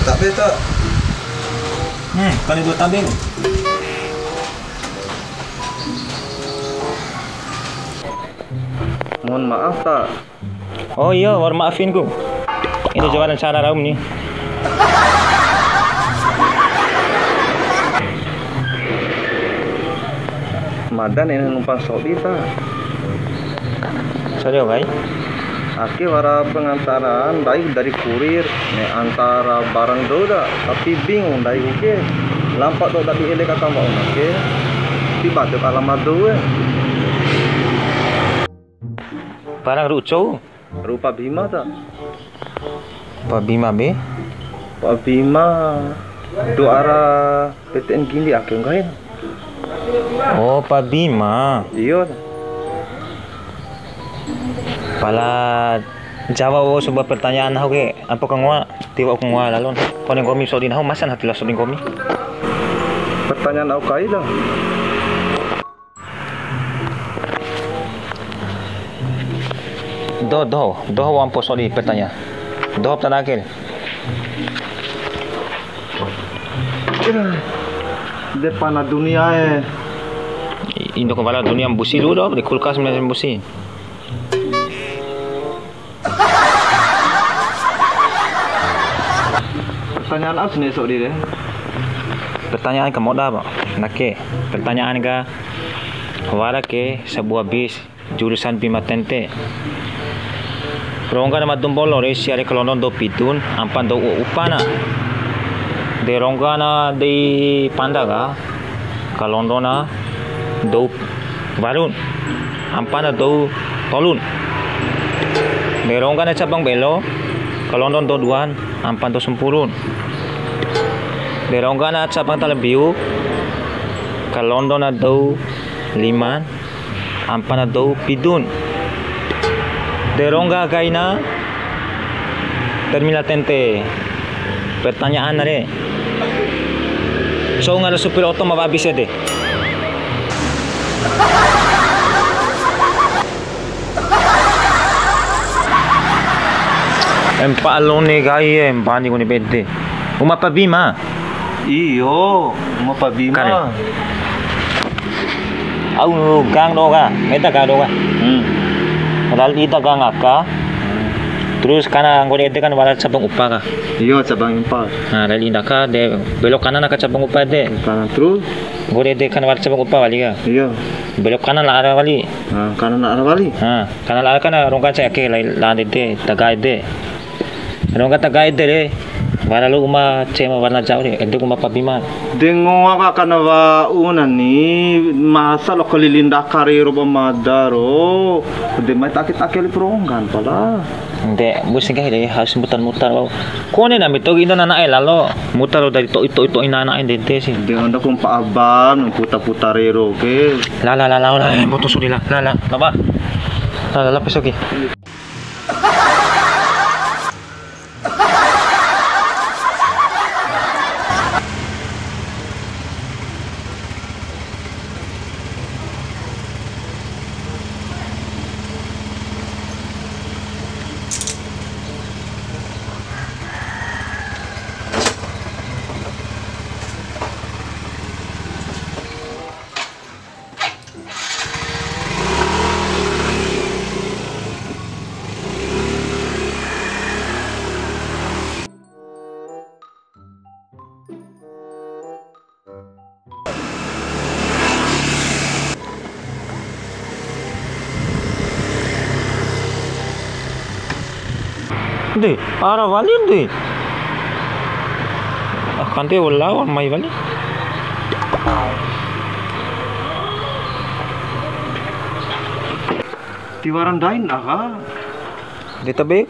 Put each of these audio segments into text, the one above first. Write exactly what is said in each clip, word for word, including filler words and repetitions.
Mantap ya, Tok. Hmm, kali dua tambing. Mohon maaf, Tok. Oh iya, wa'ur maafin ku. Itu coba cara raum ni. Mada ne'e ngupa sodi ta. Sodi kai? Ake wara pengantaran, ndai dari kurir, ne'e antara barang dou da, tapi bingung ndai ku ke. Lampa dou da di ele kata mbak ona ke. Tiba tu alamat dou e. Barang ru'u cou. Ru'u Pa Bima ta? Pa Bima be? Pa Bima dou ara P T N Gindi ake nggahi. Oh, Pa Bima. Iyo. Pala jawab wa'u sebuah pertanyaan nahu ke, apa ka ngoa? Tiwa'u ku ngoa lalon. Kone nggomi sodi nahu, masa nahu tiloa sodi nggomi? Pertanyaan au kai dah. Doho, doho, doho wa'u ampo sodi pertanyaan. Doho pertanyaan ke. Depana dunia e. Indo ko wala dunia mbusi lu do, di kulkas mbusi. Pertanyaan apa sih, Sodi, deh? Pertanyaan ke moda, Pak. Nake, pertanyaan ke, wara ke sebuah bis jurusan Bima Tente. Rongga na madu mbolo re, sia re kalondo dou pidun, ampa dou upa na. De rongga na dei panda ka, kalondo na dou warun, ampa na dou tolun. De rongga na cabang belo, kalondo dou duan, ampa dou sampurun. De rongga na cabang tala biu, kalondo na dou liman, ampa na dou pidun. De rongga kaina terminal Tente. Pertanyaan na re. Cou ngara supir oto ma wa'a bis ede. Empa lone kai e, mpani kone pede. Uma Pa Bima. Iyo, uma Pa Bima. Kare. Au gang doho ka, eda ka doho ka. Hmm. Rali ita gang aka. Hmm. Terus kana nggori ede kan wara cabang upa ka. Iyo, cabang upa. Nah, rali ita ka de belok kanan aka cabang upa ede. Kanan terus. Nggori ede kan wara cabang upa wali ka. Iyo. Belok kanan la ara wali. Nah, kanan la ara wali. Nah, kanan la ara kan rongga cai ake la, la ede, taga ede. Rongga taga ede re. Wara lu uma cema warna jau re, ede uma Pa Bima. De ngoa ka kana wa'u na ni, masa lo keliling Dakar ro ba mada ro. De mai take take li peronggan pala. De, busi nggahi de harus mutar-mutar wa'u. Kone na mito indo na na'e lalo. Mutar lo dari to'i to'i to'i na na'e ndede si. De onda kumpa aban puta-puta rero ke. La la la la la, eh, moto sudi la. La la, la ba. La la la peso ke. De, ara wali de. Ah, kante wala mai wali. Tiwara ndain aha. De tabe.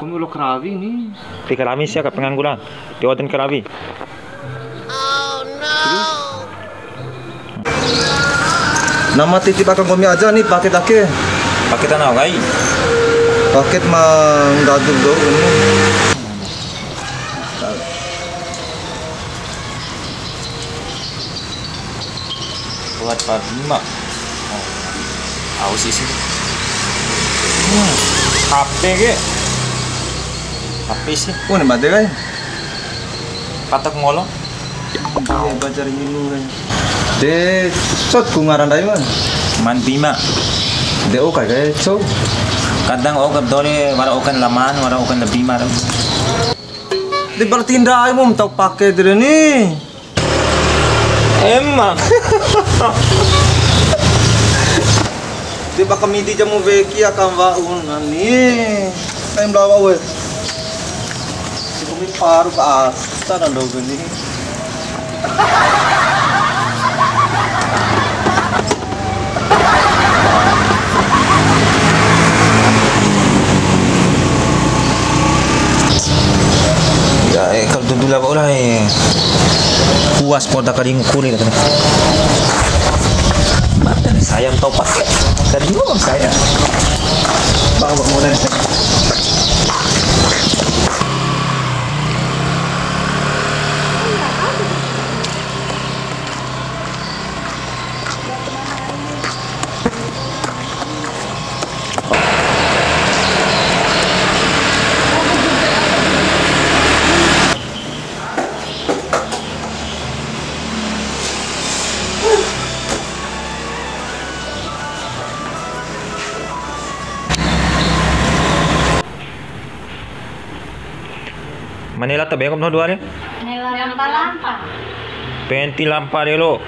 Kumi ulo karawi ni. Ti karawi sia ka pengangguran. Ti oden karawi. Nama titip aka nggomi aja ni paket ake. Paket ana kai? Paket ma nggadu dou ini. Buat Pak Bima. Oh. Au sih sih. Hmm. H P ke. H P sih. Oh, ni made kai. Patak ngolo. Iya, pacar hinu kai. De, sot ku ngaran dai, man. Man Bima. De, o kai kai, so. Kadang o ka dole, wara o kan laman, wara o kan lebih mar. Di berarti ndai mu tau pake dere ni. Emang. Di baka midi jamu weki akan wa'u nani. Time lawa we. Sikumi paru ka asa dan do gini. Ya, eh, kalau duduk lah, lah, eh. Puas poda karing kuli katanya. Mata nih, saya tahu pakai. Tadi dulu saya. Bawa modal. Mane lao tabe nggomi doho dua re? Ne'e lao lampa-lampa. Penti lampa re lo.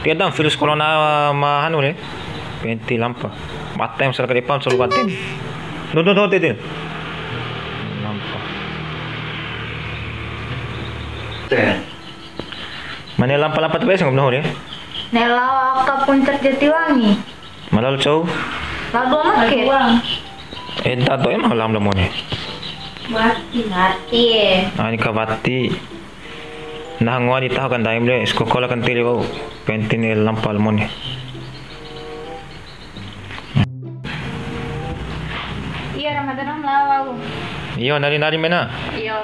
Ti edam virus corona ma hanu re. Penti lampa. Mate masyarakat Ipa selalu katin. Duh, duh, duh, duh, duh. Lampa. Mane lampa-lampa tabe nggomi doho re? Ne'e lao aka Puncak Jatiwangi. Ma lao cou? Lao dua make. Eda to ema lam lamone. Wati, wati e. Ani ka wati. Nah, ngoa di taho kan daim le, skokola kan tiri wau. Penting ni lampa lamone. Iya, Ramadan om lao wau. Iyo, nari-nari mena. Iyo.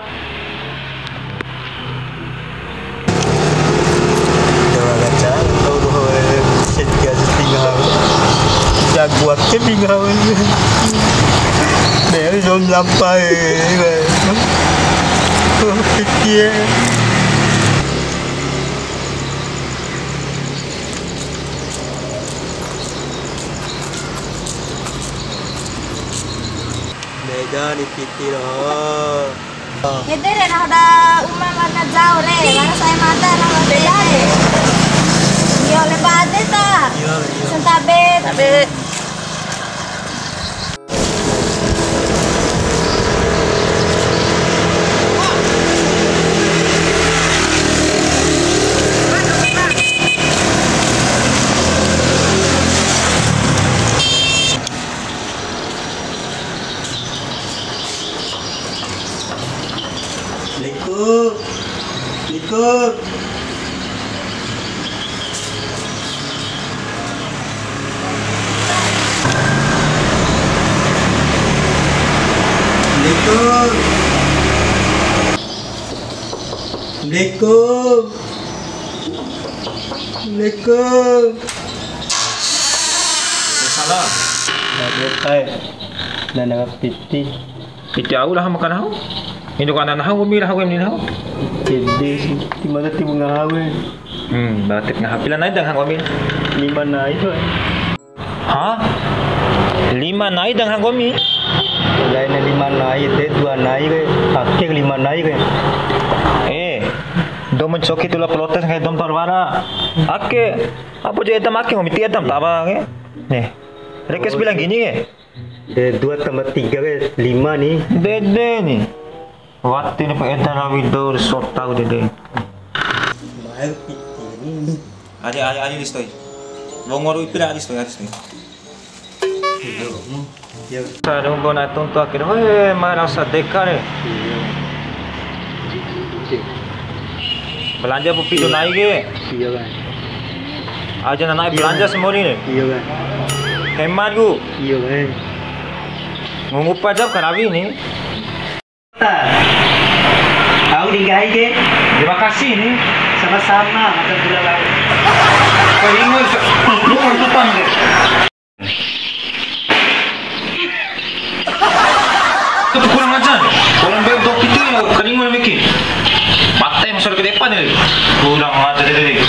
Jawa Gaca, tau doho, eh, set gaji tinggal. Jagoan ke tinggal. Dari zon lampai, eh. Pikir. Mega ni piti ro. Ede re nahu da uma warna jau re, wara sai mada nahu da ede. Iyo, le bade ta. Iyo, iyo. Santabe. Tabe. Assalamualaikum. Assalamualaikum. Assalamualaikum. Assalamualaikum. Waalaikumsalam. Nah, dia kayak nana piti. Piti au lah makan au. Indo kana nahu, nggomi raho, nggomi raho. Ede si, ti mada ti ngaha we. Hmm, berarti ngaha. Pila nai da ngaha nggomi? Lima nai, we. Hah? Lima nai da ngaha nggomi? Lain lima nai, ede dua nai ke. Ake lima nai ke. Eh, dou ma ncoki tu lao protes nggahi dou ma ntau wara. Ake, apa jo edam ake nggomi, ti edam ta apa ke? Nih. Rekes bilang gini ke. De, dua tambah tiga ke lima ni. Dede ni. Wati ni pa eda na wido sota ku dede. Mai piti ni. Ade, ade, ade listoi. Wong ngoru ipi ra ade listoi, ade listoi. Iya. Iya. Tadi mau bona tuntu akhir, weh, marasa deka re. Iya. Belanja pu pidu nai ke. Iya, Bang. Aja na nai belanja semua ni. Iya, Bang. Hemat ku. Iya, Bang. Ngungupa jam karawi ni. Au di nggahi ke. Terima kasih ni. Sama-sama, makan gula laut. Karingu, lu mantutan ke. Itu kurang ajar. Orang bebok itu ya, karingu bikin. Mate masuk ke depan ya. Kurang ajar deh.